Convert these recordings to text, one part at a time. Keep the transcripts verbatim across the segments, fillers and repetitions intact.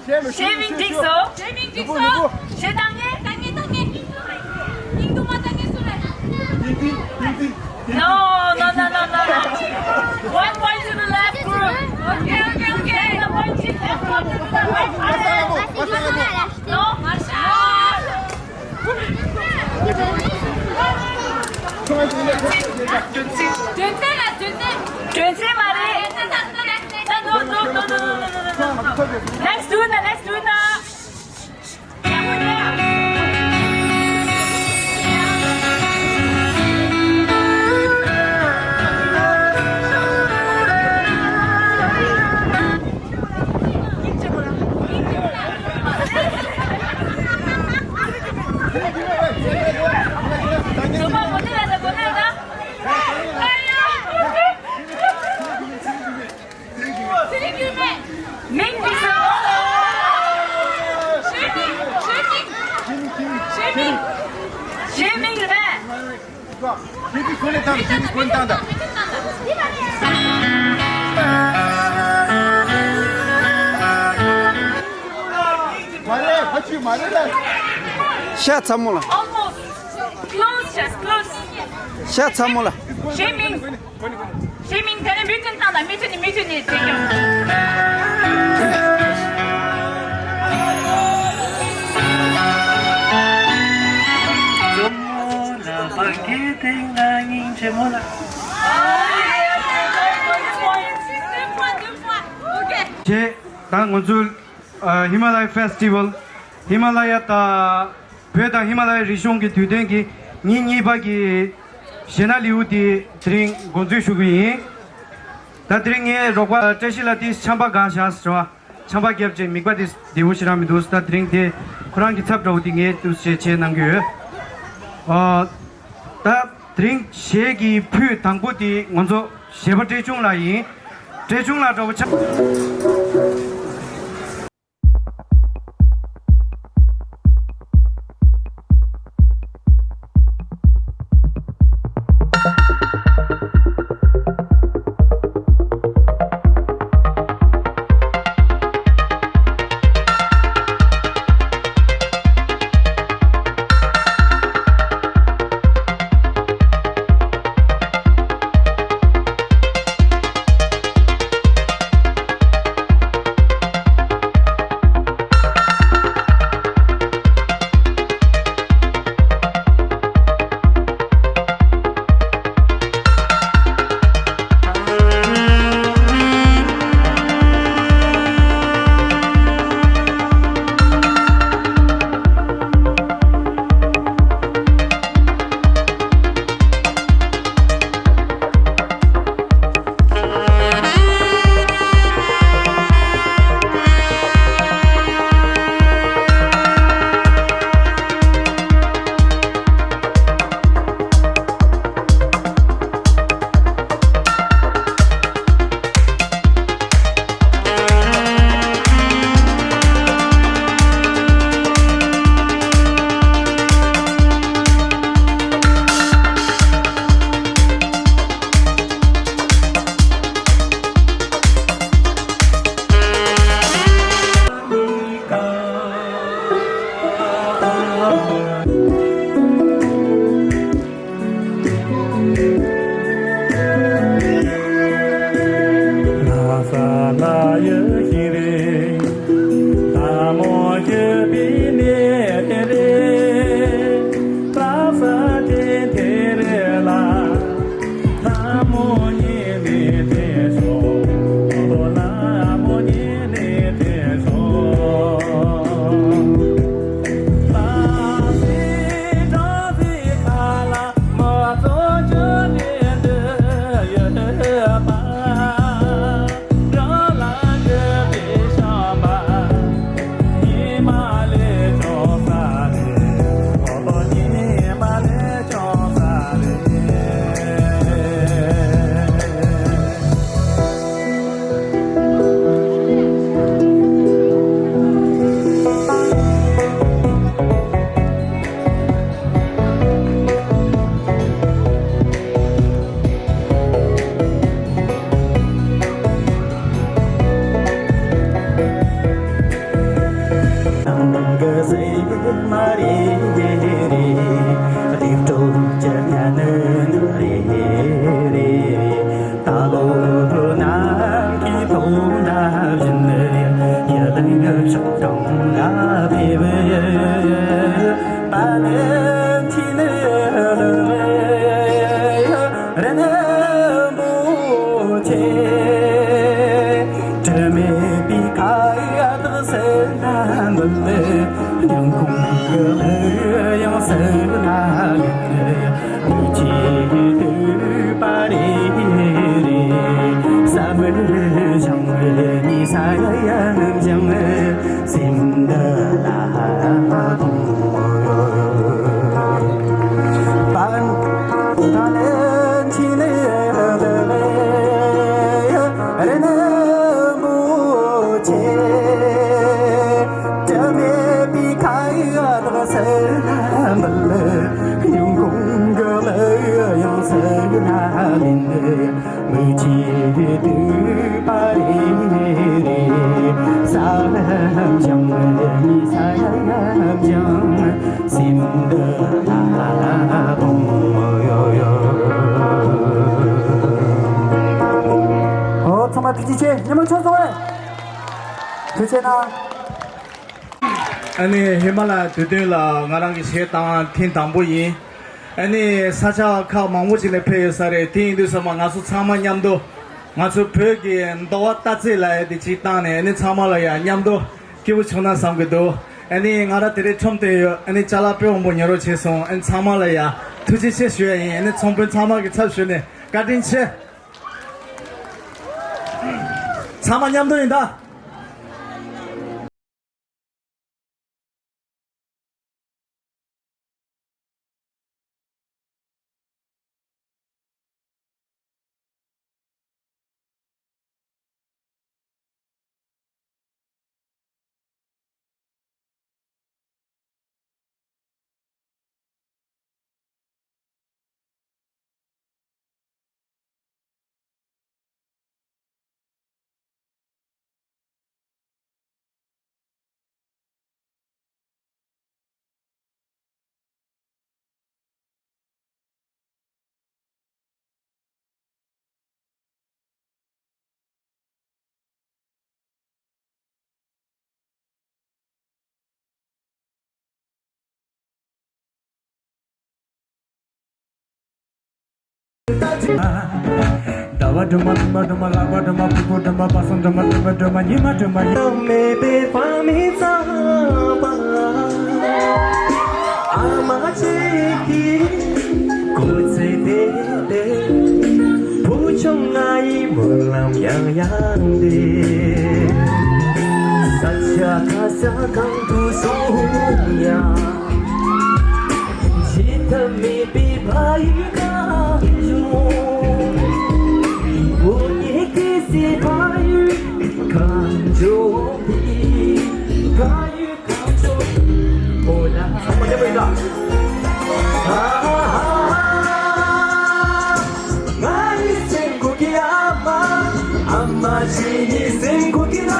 ཤེས་མིན་འགྲིག་སོང་། ཤེས་མིན་འགྲིག་སོང་། ཤེས་བཏང་ངེ་བཏང་ངེ་བཏང་ངེ། སྙིང་སྡུག་མ་བཏང་ངེ་སུ་རེད། No, no, no, no, no, no. One point to the left group. Okay, okay, okay. The point to the left group. No, Marsha. Next doing the next doing the. མིང་འདི་ཟེར། ཤེས་མིན། ཤེས་མིན། ཤེས་མིན། ཤེས་མིན་རེད། ཁྱེད་ཀྱིས་ཁོ་ནས་བཏང་། ཁྱེད་ཀྱིས་ཁོ་ནས་བཏང་དང་། མ་རེད། ཕ་ཆུ་མ་རེད་ལ། ཤ་ཚ་མོ་ལ། Almost. Close, just close. ཤ་ཚ་མོ་ལ། ཤེས་མིན། ཤེས་མིན་དེ་ནས་མུ་མཐུད་བཏང་དང་། མུ་མཐུད་ནས་མུ་མཐུད་ནས་བྱེད་ཀྱང་། བཅོམ་ལ་བ་གེ་དེང་ན་སྙིང་རྗེ་མོ་ལ། རྗེས་དང་ང་ཚོའི་ཧི་མ་ལ་ཡ་ཕེ་སི་ཊི་བལ། ཧི་མ་ལ་ཡ་དང་བོད་དང་ཧི་མ་ལ་ཡ་རིག་གཞུང་གི་དུས་སྟོན་གྱི་ཉིན་གཉིས་པ་གི་གཞས་སྣ་ལེའུ་དེ་དེ་རིང་འགོ་འཛུགས་ཞུ་གི་ཡིན། ད་དེ་རིང་ངའི་རོགས་པ་བཀྲ་ཤིས་ལགས་དེ་ཆམ་པ་འགག་བཞག་ཟེར་བ། ཆམ་པ་བརྒྱབ་བྱས་མིད་པ་དེ་བདེ་བོ་ཞེ་དྲག་མི་འདུག་ད་དེ་རིང་དེ་ཁོ་རང་གི་ཚབ་འདྲ་བོ་དེ་ངས་འདུག་སེ་བྱས་གནང་གི་ཡོད། ཨ། ད་དེ་རིང་གཞས་ཀྱི་ཕུད་དང་པོ་དེ་ང་ཚོ་གཞས་པ་བཀྲས་ཆུང་ལགས་ཡིན། བཀྲས་ཆུང་ལགས་འདྲ་བོ་ཆམ། ཆགས་སྡང་ལ་ཕེབས། དཔལ་ཆེན་ལགས་རིན་པོ་ཆེ། དྲི་མེད་པའི་ཁ་བཏགས་སུ་ལ་འབུལ། སྙིང་ཁོང་གི་ལུས་ཡང་སུ་ལ་ལེན། མི་ཆོས་སྡིག་པ་རེ་རེ། བསམ་བློ་བྱང་ནི་ས་ཡ་ཡ་འཇང་། སེམས་འདི་ལ་ཕུང་། པན་ཏ་ལན་ཆི་ལེ་རིན་པོ་ཆེ། དྲི་མེད་པའི་ཁ་བཏགས་སུ་ལ་འབུལ། སྙིང་ཁོང་གི་ལུས་ཡང་སུ་ལ་ལེན། མི་ཆོས་སྡིག་པ་རེ་རེ། བསམ་བློ་བྱང་ནི་ས་ཡ་ཡ་འཇང་། སེམས་འདི་ལ་ཕུང་། ཨོ། ཚང་མ་ཐུགས་རྗེ་ཆེ། ཉིན་མོ་ཆོག་སོང་བས། ཐུགས་རྗེ་གནང་། ཨ་ནི་ཧི་མ་ལ་ཡ་དུས་སྟོན་ལ་ང་རང་གི་གཞས་བཏང་ཐེངས་དང་པོ་ཡིན། ཨ་ནི་ས་ཆ་ཁག་མང་པོ་ཅིག་ནས་ཕེབས་ཡོད་ས་རེད། དེ་ཡིན་དུས་ཙམ་པ་ང་ཚོ་ཚང་མ་མཉམ་དུ་ང་ཚོ་བོད་ཀྱི་འདོ་བ་སྟག་རྩེ་ལབ་ཡ་དེ་ཅིག་བཏང་ནས། ཨ་ནི་ཚང་མ་ལ་ཡ་མཉམ་དུ་སྐྱིད་པོ་བྱུང་ན་བསམ་གྱི་འདུག་ཨ་ནི་ང་རང་དེ་རིང་ཁྲོམ་སྟོན་ཡོད། ཨ་ནི་ཅ་ལག་དཔེ་མང་པོ་ཉོ་རོགས་བྱས་སོང་། ཨ་ནི་ཚང་མ་ལ་ཡ་ཐུགས་རྗེ་ཆེ་ཞུ་ཡ་ཡིན། ཨ་ནི་ཚོང་དཔོན་ཚང་མ་གི་ཚབ་ཞུས་ནས་བཀའ་དྲིན་ཆེ། ཚང་མ་མཉམ་དུ་ཡིན་ད། ཟླ་བ་སྒྲོལ་མ། སྤྲིན་པ་སྒྲོལ་མ། ལྷག་པ་སྒྲོལ་མ། ཕུར་བུ་སྒྲོལ་མ། བ་སང་སྒྲོལ་མ། སྟོན་པ་སྒྲོལ་མ། ཉི་མ་སྒྲོལ་མ། ཡང་མེད་པའི་ཕ་མའི་རྩ་བ། ཨ་མ་གཅིག་གིས་སྐུ་ཚེ་འདི་འདིར། བུ་ཆུང་ང་ཡི་སྨོན་ལམ་ཡང་ཡང་འདེབས། ས་ཆ་ཁ་ས་གང་དུ་སོང་ཡང་། བརྗེད་ཐབས་མེད་པའི་ཕ་ཡུལ་ཁམས་ལྗོངས། འོ་ཉེ་སྐྱེ་སའི་ཕ་ཡུལ་ཁམས་ལྗོངས་འདི། ཕ་ཡུལ་ཁམས་ལྗོངས། འོ་ལ། ཚང་མ་བདེ་པོ་ཡིན་ད། ཨ་ཧ་ཧ་ཧ། ང་ཡི་སེམས་ཁོག་གི་ཨ་མ། ཨ་མ་བྱེད་ནི་སེམས་ཁོག་གི་ལ་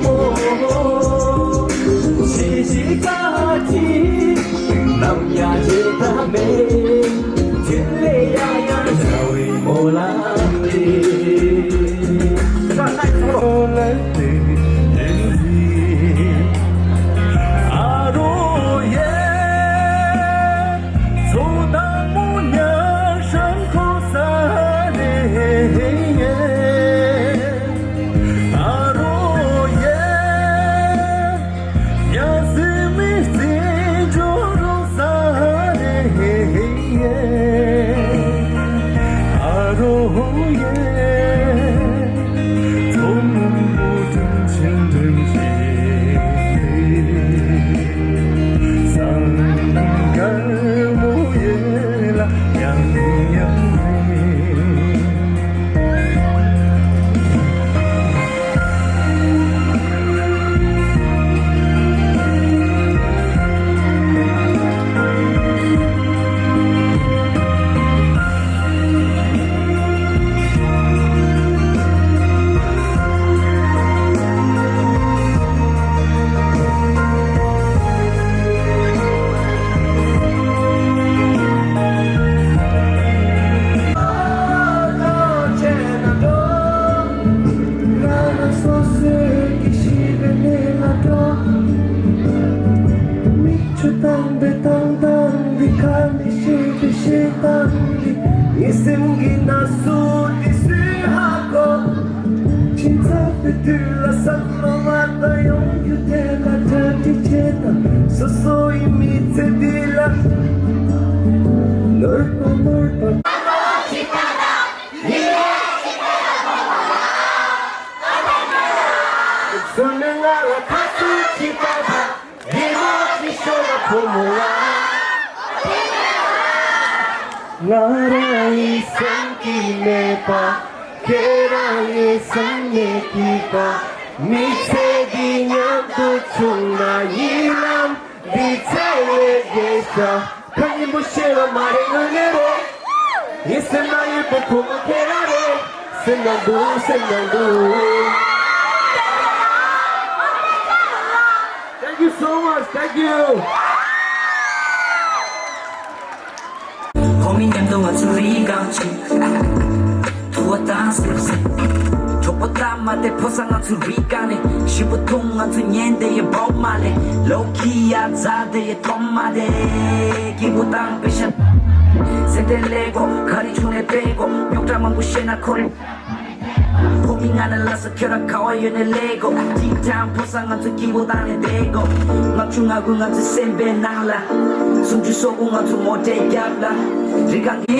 མོ། བྱེད་ཀྱི་ཀ་ཐི། ནམ་ཡང་བརྗེད་ཐབས་མེད། འཕྲིན་ལས་ཡང་ཡང་བྱ་བའི་སྨོན་ལམ་རེད། བསམ་བློ་མ་གཏོགས་ཡོང་རྒྱུ་དེ་ལ་གྲ་སྒྲིག་བྱེད་དང་། སོ་སོ་ཡི་མི་ཚེ་འདི་ལ་ནོར་པ་ནོར་པ། བཟོས་ནས་ང་ལ་ཁ་ཚུར་གཅིག་པ་དང་། བདེ་མོ་གཅིག་ཤོག་ལ་བུ་མོ་ལ། ང་རང་ཡིན་བསམ་གྱི་མེད་པ། ཁྱེད་རང་ཡིན་བསམ་ནས་སྐྱིད་པ། མི་ཚེ་འདི་མཉམ་དུ་བྱུང་ན་ཡིན་ལམ། འདི་ཚེ་ལས་རྒྱལ་ཤོག་ཁ་སྙན་པོ་བཤད་ལ་མ་རེད་ངོས་ནས་རེད། ངའི་སེམས་ནང་ཡོད་པའི་བུ་མོ་ཁྱེད་རང་རེད། སེམས་ནང་འདུག་སེམས་ནང་འདུག Thank you so much. Thank you. ཁོ་མི་མཉམ་དུ་ང་ཚོ་རི་སྒང་ཆེ། ཐུ་བ་དང་སེབ་སེ། གྲོགས་པོ་དང་མ་དེ་ཕོ་ས་ང་ཚོ་རི་སྒང་ནས། ཞིམ་པོ་འཐུང་ང་ཚོ་ཉན་དེ་ཡི་བོག་མ་ལེ། ལོ་ཁི་ཡ་ཛ་དེ་ཡི་ཐོམ་མ་དེ། སྐྱིད་པོ་དང་པེ་ཤ། སེ་དེ་ལེ་གོ་ག་རི་ཆུང་ནས་པེ་གོ་རྙོག་དྲ་མང་པོ་བཤད་ན་ཁོ་རེ། ཕོ་མི་ང་ན་ལ་ས་ཁྱོད་ར་ཁ་བ་ཡོད་ནས་ལེ་གོ་ཐིག་ཐང་ཕོ་ས་ང་ཚོ་སྐྱིད་པོ་དང་ནས་དེ་གོ་ལྔ་བཅུ་ང་དགུ་ང་ཚོ་སེམས་པའི་ནང་ལ། སུམ་ཅུ་སོ་དགུ་ང་ཚོ་མོ་ཊའི་རྒྱབ་ལ། རི་སྒང་གི